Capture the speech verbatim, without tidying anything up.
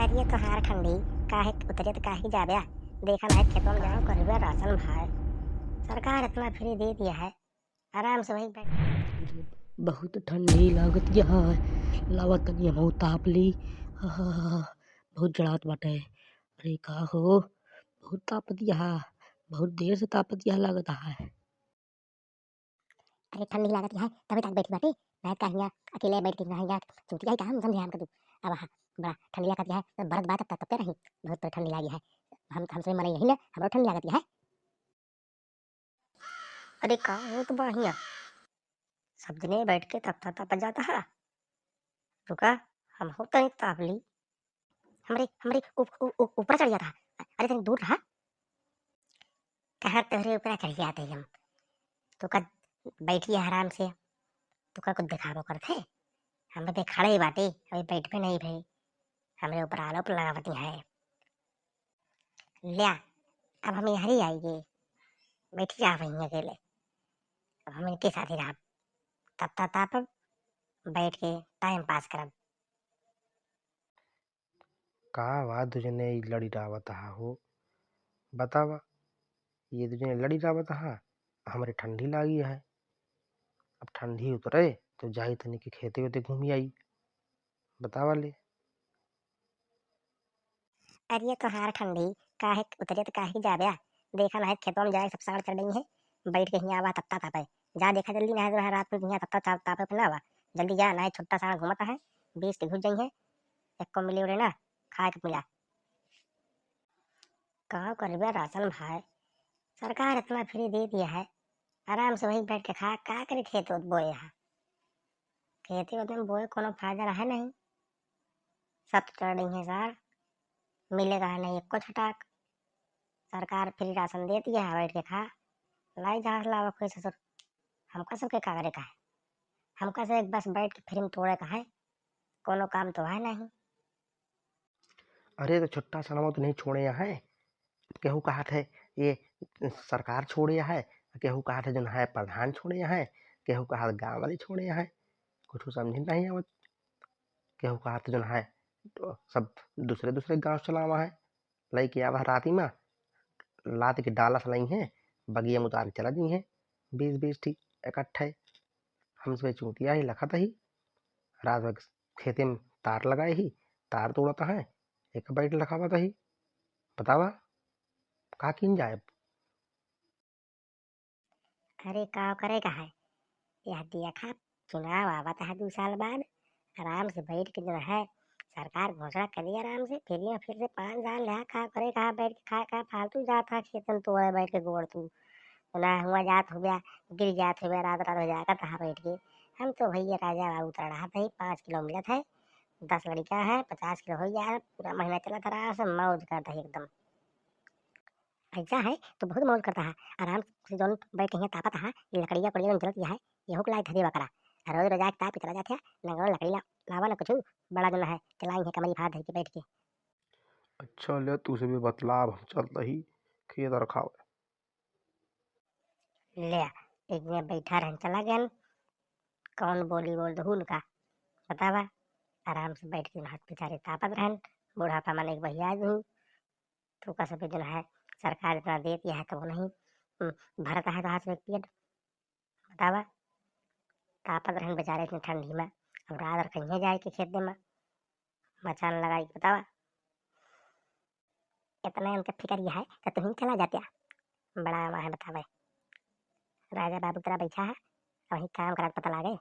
ये तोहार ठंडी, काहे उतरे त काहे जाबे? देखा ना खेतवा में जाओ करबे राशन भाई। सरकार इतना फ्री दे दिया है, आराम से वही बैठ। बहुत ठंडी लागत है, लावा तनी हमहू ताप ली। आहा, बहुत जड़ात बाटे। अरे का हो, बहुत तापत है, बहुत देर से तापत है लागत है। अरे ठंडी लागत है, तबे तक बैठी बाटे, बैठ का हियाँ अकेले बैठ के हियाँ चूतिया ही काम समझे हमके तू। अब हाँ, बड़ा ठंडी लागत है, तो बरत बात तब तब रही, बहुत ठंडी लागी है। हम, हमसे मरे यही ना, हमरो ठंडी लागत है। अरे का होत बा हियाँ? सब जने बैठ के तपता तपत जाता है। रुका, हम हो तनी ताप ली। हमरे, हमरे उप-, उ-, उ-, ऊपर चढ़ जाता है। अरे तनी दूर रहा। कहाँ तोहरे ऊपर चढ़ जाते हम? तू का बैठी है आराम से, तू का कुछ दिखाबो करत है? हम अबे खड़े ही बाटे, अबे बैठबे नहीं भई। हमरे ऊपर आरोप लगावती है। ल्या, अब हम यहरी आइगे, बैठी रहा वहीं अकेले। अब हम इनके साथ ही रहब, तपता तापब, बैठ के टाइम पास करब। का बा दुजने ई लड़ी रावत हा हो? बतावा, ये दुजने लड़ी रावत हा, हमरे ठंडी लागी है। अब ठंडी उतरे तो जाई तनी के खेते वेते घूमी आई। बतावा ले। अरे तोहार ठंडी, काहे उतरे त काहे जाबे? देखा ना है खेतवा में जाए सब साड़ चढ़ गई है, बैठ के हियाँ आवा तपता तापे। जा देखा जल्दी ना है जो है रात में हियाँ तपता ताप-, तापे पे ना आवा। जल्दी जा, ना है छुट्टा साड़ घूमत है, बीस के घुस जाई है, एको मिले उड़े ना, खाए के मिला। का करबे राशन भाई, सरकार इतना फ्री दे दिया है, आराम से वही बैठ के खा, का करे खेत ओत बोए है? खेती ओत में बोए कोनो फायदा रहे नहीं, सब तो चढ़ रही है सार, मिलेगा नहीं एको छटाक। सरकार फ्री राशन दे दिया है, बैठ के खा, लाई जहाँ से लावा कोई ससुर, हमका सबके का करे का है? हमका से एक बस बैठ के फ्री में तोड़े का है, कोनो काम तो है नहीं। अरे तो छुट्टा सड़वा तो नहीं छोड़े हैं, केहू कहत है ये सरकार छोड़े है, केहू कहत है जौन है प्रधान छोड़े है, केहू कहत गाँव वाले छोड़े है, कुछ समझे नहीं आवत। केहू कहत जौन है तो सब दूसरे दूसरे गाँव चलावा है, लइके आवा राती में, लाद के डाला से लई है, बगिया में उतार के चला दी है, बीस बीस ठी इकट्ठे। हमसे चूतिया ही लखत ही, रात भर खेते में तार लगाए ही, तार तोड़त है, एक बैठ लखावत ही। बतावा, का किन जाए? अरे, का करे का है? यह देखा, चुनाव आवत है दू साल बाद, आराम से बैठ के जो है, सरकार घोषणा करी आराम से, फिर ये फिर से पाँच साल रहा, का करे का बैठ के, खा, का फालतू जात है खेतन तोड़े बैठ के गोड़ तू। तो ना हुआ जात हो गया, गिर जात हो गया, रात रात हो जाकर कहाँ बैठ के। हम तो भैया राजा बाबू तरह रहा था, पाँच किलो मिलत है, दस लड़का है, पचास किलो हो गया है, पूरा महीना चला था आराम से मौज करता है एकदम। ऐसा है तो बहुत मौज करता है, आराम से जौन बैठ के यहाँ तापत है, ये लकड़िया उकड़िया जौन जलत है, यहू के लाए धरे बकरा। रोज रोज आके ताप के चला जात है, ना गौर लकड़ी ला-, लावा ना कुछ, बड़ा जौन है, चलाई है कमरी फाड़ धर के बैठ के। अच्छा ले, तू से भी बतलाब हम चलत ही, खेत रखावे। ले, एक जने बैठा रहन चला गन, कौन बोली बोल दहू उनका, बतावा। आराम से बैठ के हाथ बेचारे तापत रहन, बुढ़ापा माने एक बहिया दहू, तो का सब जौन है, सरकार इतना देती है तो नहीं, हम्म, भरता है तो हाथ में पेट, बतावा। तापत रहन बेचारे इतनी ठंडी में, अब रात और कहीं जाए के खेत में, मचान लगाई के बतावा। इतना इनका फिकर यह है तो तुम चला जात्या, बड़ा आवा है बतावे। राजा बाबू तेरा बैठा है, वही काम करत पता लागे।